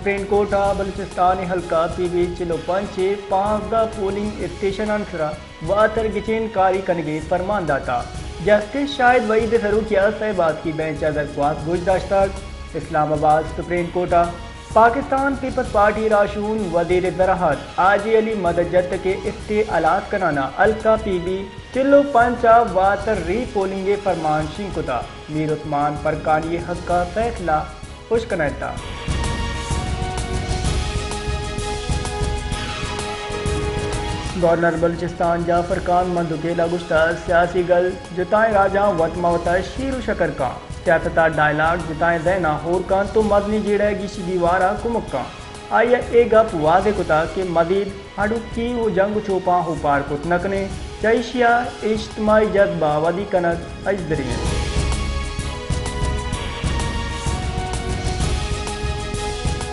Supreme court ءَ بلوچستان ءِ حلقہ پی بی چل ءُ پنچ ءِ پانزدہ پولنگ اسٹیشنانی سرا واتر گچین کاری کنگ ءِ فرمان داتہ۔ جسٹس شاہد وحید ءِ سروکی ءَ سئے باسکی بینچ ءَ درخواست گوش داشتگ۔ اسلام آباد، سپریم کورٹ ءَ پاکستان پیپلز پارٹی ءِ راہشون وزیر زراعت حاجی علی مدد جتک ءِ اسٹے ہلاس کنان ءَ حلقہ پی بی چل ءُ پنچ ءَ واتر ری پولنگ ءِ فرمان شنگ کتہ۔ میر عثمان فرقانی ءِ حق ءَ فیصلہ اشکنائینتہ۔ گورنر بلوچستان جعفر خان مندوخیل ءَ گوشتہ، سیاسی گل جتائیں راجاں وت ماں وت ءَ شیر ءُ شکر کاں۔ سیاست ءِ ڈائیلاگ جتائیں ذہناں ہور کنت ءُ مزنیں جیڑہ ءِ گیشی دیوار ءَ کمک کنت۔ آئی ءَ اے گپ واضح کتگ کہ مزید ہڈوکی ءُ جنگ ءُ چوپاں اوپار کت نہ کنیں، چہ ایشی ءَ اجتماعی جذبہ ودی کنگ ہژدری انت۔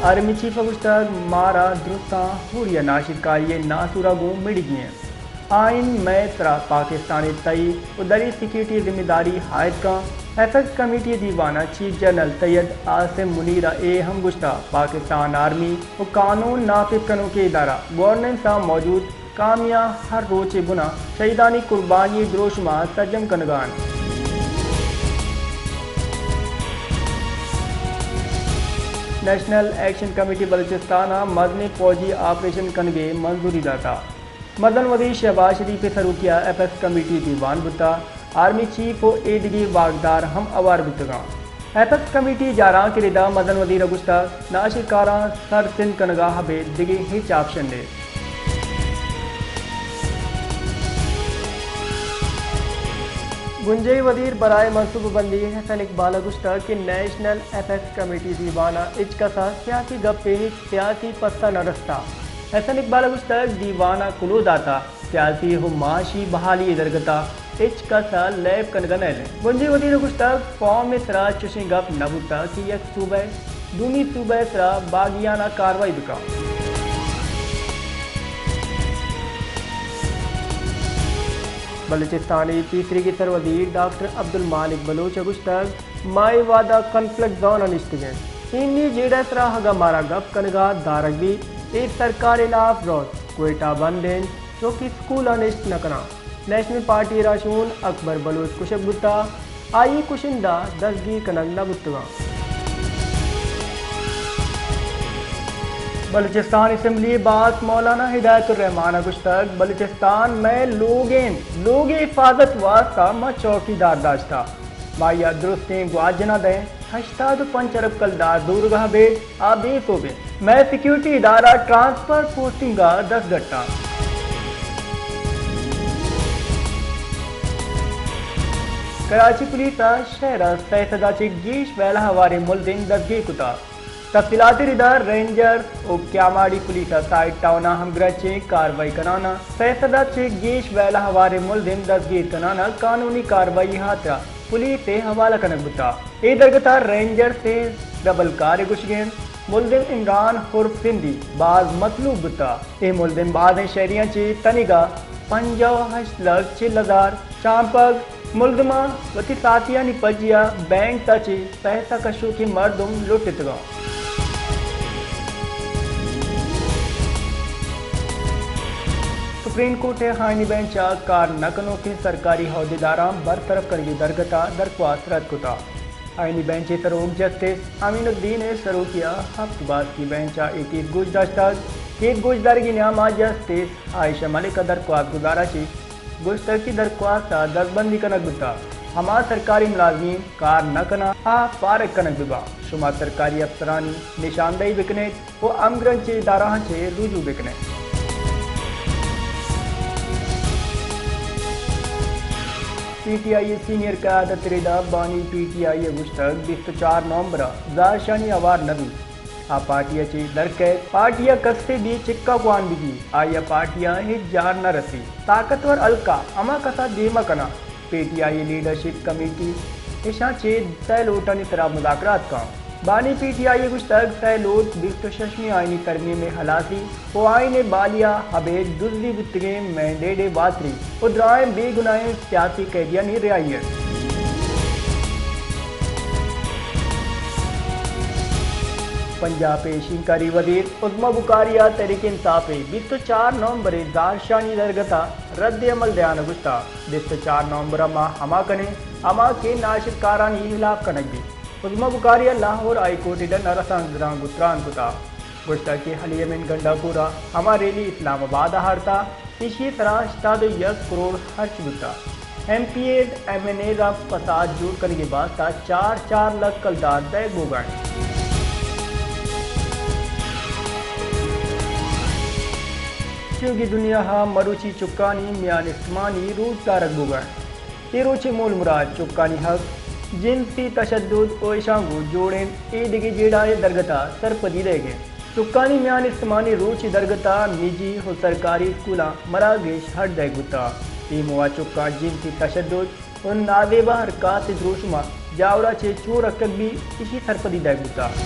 آرمی چیف ءَ گوشتگ، مارا درستاں ہوری ءِ ناشرکاری ءِ ناسور ءَ گوں مڑگی انت۔ آئین مئے سرا پاکستان ءِ تئی ءُ دری سیکورٹی ءِ ذمہ داری عائد کن۔ ایپیکس کمیٹی ءِ دیوان ءَ چیف جنرل سید عاصم منیر ءَ اے ہم گوشتہ، پاکستان آرمی ءُ قانون نافذ کنوکیں ادارہ گورننس ءَ موجود خامیاں ہر روچ ءِ بنا شہیدانی قربانی ءِ دروشم ءَ سرجم کنگ ءَ انت۔ نیشنل ایکشن کمیٹی بلوچستان ءَ مزنیں فوجی آپریشن کنگ ءِ منظوری داتہ۔ مزن وزیر شہباز شریف ءِ سروکی ءَ ایپیکس کمیٹی ءِ دیوان بوتہ، آرمی چیف ءُ ایدگہ واکدار ہم ہوار بوتگ انت۔ ایپیکس کمیٹی ءِ جارانک ءِ ردا مزن وزیر ءَ گوشتگ، ناشرکاراں سر سند کنگ ءَ ابید دگہ ہچ آپشن نیست۔ بنجاہی وزیر برائے منصوبہ بندی حسن اقبال ءَ گوشتگ کہ نیشنل ایپیکس کمیٹی ءِ دیوان ءَ ہچ کس ءَ سیاسی گپ ءِ ہچ سیاسی پسہ نہ رستہ۔ حسن اقبال ءَ گوشتگ، دیوان ءَ کلوہ داتہ، سیاسی ءُ معاشی بحالی ءِ درگت ءَ ہچ کس ءَ لیب کنگ ءَ نئیل انت۔ بنجاہی وزیر ءَ گوشتگ، فارم ءِ سرا چشیں گپ نہ بوتگ کہ یک صوبہ دومی صوبہ ءِ سرا باغیانہ کاروائی بہ کنت۔ بلوچستان ءِ پیسریگیں سروزیر ڈاکٹر عبدالمالک بلوچ ءَ گوشتگ، ما اے وہد ءَ کنفلکٹ زون ءَ نشتگ ایں۔ اینی جیڑہ ءِ سرا اگاں مارا گپ کنگ ءَ دارگ بیت، اے سرکار ءِ ہلاپ روت۔ کوئٹہ بند انت، چوکی اسکول ءَ نشت نہ کناں۔ نیشنل پارٹی ءِ راہشون اکبر بلوچ کشگ بوتہ، آئی ءِ کشندہ دزگیر کنگ نہ بوتگاں۔ بلوچستان اسمبلی ءِ باسک مولانا ہدایت الرحمان ءَ گوشتگ، بلوچستان مئے لوگ انت، لوگ ءِ حفاظت ءِ واستہ ما چوکیدار داشتہ، ما آئی ءَ درستیں گواچن ءَ دئیں۔ ہشتاد ءُ پنچ ارب کلدار زورگ ءَ ابید آ بے سوب انت۔ مئے سیکورٹی ادارہ ٹرانسفر پوسٹنگ ءَ دست گٹ انت۔ کراچی پولیس ءَ شہر ءَ سئے سد ءَ چہ گیش ویلہ ہواریں ملزم دزگیر کتہ۔ تفصیلات ءِ ردا رینجرز ءُ کیاماڑی پولیس ءَ سائیڈ ٹاؤن ءَ ہمگرنچیں کاروائی کنان ءَ سئے سد ءَ چہ گیش ویلہ ہواریں ملزم دزگیر کنان ءَ قانونی کاروائی ءِ ہاترا پولیس ءِ حوالہ کنگ بوتہ۔ اے درگت ءَ رینجرز ءِ ڈبل کار ءِ گوشگ انت، ملزم عمران عرف سندھی باز مطلوب بوتہ۔ اے ملزم بازیں شہریاں چہ تنیگا پنجاہ ءُ ہشت لکھ چل ہزار چانپگ، ملزماں وتی ساتھیانی پجیا بینک ءَ چہ پیسہ کشوکیں مردم لٹتگاں۔ سپریم کورٹ ءِ آئینی بینچ ءَ کار نہ کنوکیں سرکاری عہدیداراں برطرف کنگی درگت ءَ درخواست رد کتہ۔ آئینی بینچ ءِ سروک جسٹس امین الدین ءِ سروکی ءَ ہپت باسکی بینچ ءَ اے کیس گوش داشتگ۔ کیس گوش دارگی نیام ءَ جسٹس عائشہ ملک ءَ درخواست گزار ءَ چہ گوشتگ کہ درخواست ءَ دزبندی کنگ بوتگ، ہما سرکاری ملازمین کار نہ کناں، آ فارغ کنگ بہ باں۔ شما سرکاری افسرانی نشاندہی بکن ات ءُ ہمگرنچیں ادارہاں چہ رجوع بکن ات۔ پی ٹی آئی ءِ سینئر قیادت ءِ ردا بانی پی ٹی آئی ءَ گوشتگ، بیست ءُ چار نومبر ءَ زہرشانی ہوار نہ بیت۔ آ پارٹی ءَ چہ در کئیت، پارٹی ءَ کسے بے چکا کوان بہ گیت، آئی ءَ پارٹی ءَ ہچ جار نہ رسیت۔ طاقتور حلقہ ہما کس ءَ دیم ءَ کناں۔ پی ٹی آئی ءِ لیڈرشپ کمیٹی اشاں چہ سئے لوٹانی سرا مذاکرات کنت۔ بانی پی ٹی آئی ءَ گوشتگ، سئے لوٹ بیست ءُ ششمی آئینی ترمیم ءِ ہلاسی ءُ آئین ءِ بحالی ءَ ابید دزی بوتگیں مینڈیٹ ءِ واتری ءُ درائیں بے گناہیں سیاسی قیدیانی رہائی انت۔ پنجاب ءِ شینکاری وزیر عظمی بخاری ءَ تحریک انصاف ءِ بیست ءُ چار نومبر ءِ زہرشانی درگت ءَ رد عمل دیان ءَ گوشتگ، بیست ءُ چار نومبر ءَ ما ہما کنیں، ہما کہ ناشرکارانی ہلاپ کنگ بیت۔ عظمی بخاری ءَ لاہور ہائی کورٹ ءِ ڈن ءَ رسانکدراں گوں تران کتگ۔ گوشتگ کہ علی امین گنڈا پور ءَ ہما ریلی اسلام آباد ءَ آرتگ، ایشی ءِ سرا ہشتاد ءُ یک کروڑ خرچ بوتگ۔ M P As, M N As ءَ فساد جوڑ کنگ ءِ واستہ چار چار لکھ کلدار دئیگ بوگ ءَ انت۔ چوگی دنیا ءَ مروچی چکانی میان استمانی روچ دارگ بوگ ءَ انت۔ اے روچ ءِ مول مراد چکانی حق، جنسی تشدد ءُ اشاں گوں جوڑیں اے دگہ جیڑھائیں درگت ءَ سرپدی دئیگ انت۔ چکانی میان استمانی روچ ءِ درگت ءَ نجی ءُ سرکاری اسکولاں مراگش اڈ دئیگ بوتگ۔ اے موہ ءَ چکاں جنسی تشدد ءُ نازیبا حرکات ءِ دروشم ءَ جاور ءَ چہ چون رکگ بیت، ایشی سرپدی دئیگ بوتگ۔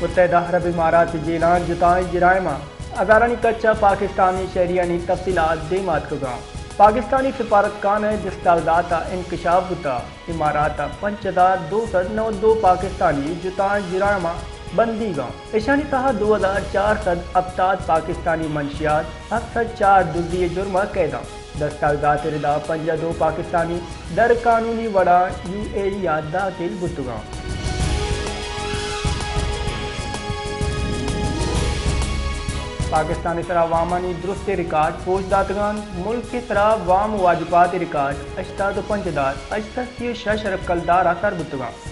متحدہ عرب امارات ءِ جیلاں جتائیں جرائم ءَ ہزارانی کچ ءَ پاکستانی شہریانی تفصیلات دیما اتکگ انت۔ پاکستانی سفارتخانہ ءِ دستاویزات ءَ انکشاف بوتگ۔ امارات ءَ پنچ ہزار دو سد نود ءُ دو پاکستانی جتائیں جرائم ءَ بندیگ انت۔ اشانی تہا دو ہزار چار سد ہپتاد پاکستانی منشیات، ہفت سد چار دزی ءِ جرم ءَ قید انت۔ دستاویزات ءِ ردا پنجاہ ءُ دو پاکستانی در قانونی وڑا یو اے ای ءَ داخل بوتگ انت۔ پاکستان ءِ سرا وامانی درستیں ریکارڈ پوش داتگ انت۔ ملک ءِ سرا وام ءُ واجبات ءِ ریکارڈ ہشتاد ءُ پنچ ہزار ہشت سد سی ءُ شش ارب کلدار ءَ سر بوتگ انت۔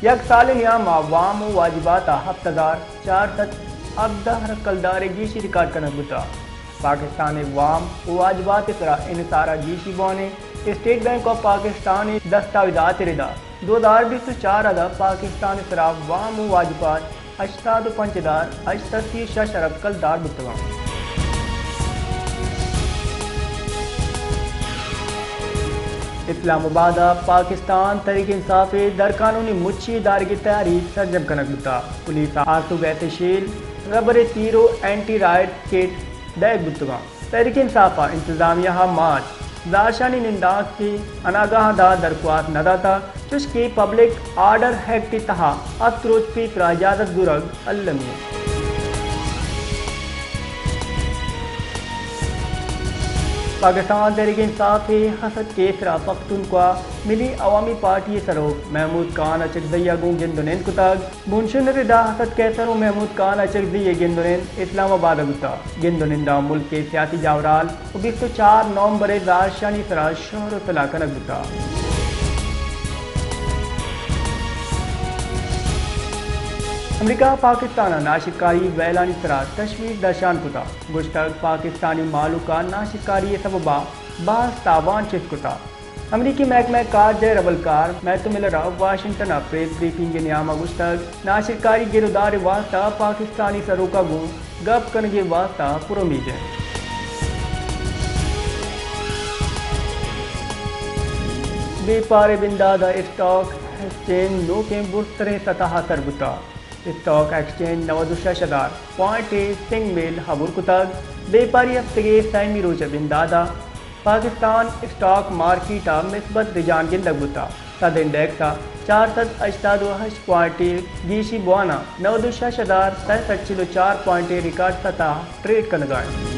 یک سال ءِ نیام ءَ وام ءُ واجبات ءَ ہپت ہزار چار سد ہبدہ ارب کلدار ءِ گیشی ریکارڈ کنگ بوتگ۔ پاکستان ءِ وام ءُ واجبات ءِ سرا انحصار ءَ گیشی بوان انت۔ اسٹیٹ بینک آف پاکستان ءِ دستاویزات ءِ ردا دو ہزار بیست ءُ چار ءَ پاکستان ءِ سرا وام ءُ واجبات ہشتاد ءُ پنچ ہزار ہشت سد سی ءُ شش ارب کلدار بوتگ انت۔ اسلام آباد ءَ پاکستان تحریک انصاف ءِ در قانونی مچی دارگ ءِ تیاری سرجم کنگ بوتگ۔ پولیس ءَ آرسو گیس ءِ شیل، ربر ءِ تیر ءُ اینٹی رائٹ کٹ دئیگ بوتگ انت۔ تحریک انصاف ءَ انتظامیہ ءَ مارچ زہرشانی نندانک ءِ اناگاہ ءَ داں درخواست نہ داتگ، چوشکہ پبلک آرڈر ایکٹ ءِ تہا ہفت روچ پیسرا اجازت زورگ المی انت۔ پاکستان تحریک انصاف ءِ حسد کیس ءِ سرا پختونخوا ملی عوامی پارٹی ءِ سروک محمود خان اچکزئی ءَ گوں گند ءُ نند کتگ۔ بنشون ءِ ردا حسد قیصر ءُ محمود خان اچکزئی ءِ گند ءُ نند اسلام آباد ءَ بوتگ۔ گند ءُ نند ءَ ملک ءِ سیاسی جاورھال ءُ بیست ءُ چار نومبر ءِ زہرشانی سرا شور ءُ صلاح کنگ بوتگ۔ امریکہ ءَ پاکستان ءَ ناشرکاری ویلانی سرا تشویش درشان کتگ، گوشتگ پاکستانی مہلوک ءَ ناشرکاری ءِ سبب ءَ باز تاوان چست کتگ۔ امریکی محکمہ خارجہ ءِ ربلکار میتھو ملر ءَ واشنگٹن ءَ پریس بریفنگ ءِ نیام ءَ گوشتگ، ناشرکاری گرودار ءِ واستہ پاکستانی سروک ءَ گوں گپ کنگ ءِ واستہ پر امید انت۔ بیپار ءِ بندات ءَ اسٹاک ایکسچینج نوکیں برزتریں سطح ءَ سر بوتگ۔ اسٹاک ایکسچینج نود ءُ شش ہزار پوائنٹ ءِ سنگ میل عبور کتگ۔ بیپاری ہفتگ ءِ سیمی روچ ءِ بندات ءَ پاکستان اسٹاک مارکیٹ ءَ مثبت رجحان گندگ بوتگ۔ سدھ انڈیکس ءَ چار سد ہشتاد ءُ ہشت پوائنٹ ءِ گیشی بوان ءَ نود ءُ شش ہزار سئے سد چل ءُ چار پوائنٹ ءِ ریکارڈ سطح ءَ ٹریڈ کنگ ءَ انت۔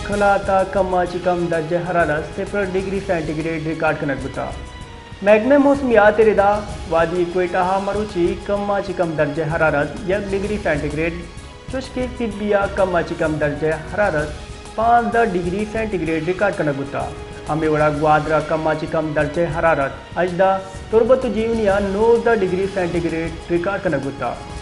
کلات ءَ کم ءَ چہ کم درجہ حرارت صفر ڈگری سینٹی گریڈ ریکارڈ کنگ بوتگ۔ محکمہ موسمیات ءِ ردا وادی کوئٹہ ءَ مروچی کم ءَ چہ کم درجہ حرارت یک ڈگری سینٹی گریڈ، چوشکہ سبی ءَ کم ءَ چہ کم درجہ حرارت پانزدہ ڈگری سینٹی گریڈ ریکارڈ کنگ بوتگ۔ ہمے وڑا گوادر ءَ کم ءَ چہ کم درجہ حرارت ہژدہ، تربت ءُ جیونی ءَ نوزدہ ڈگری سینٹی گریڈ ریکارڈ کنگ بوتگ۔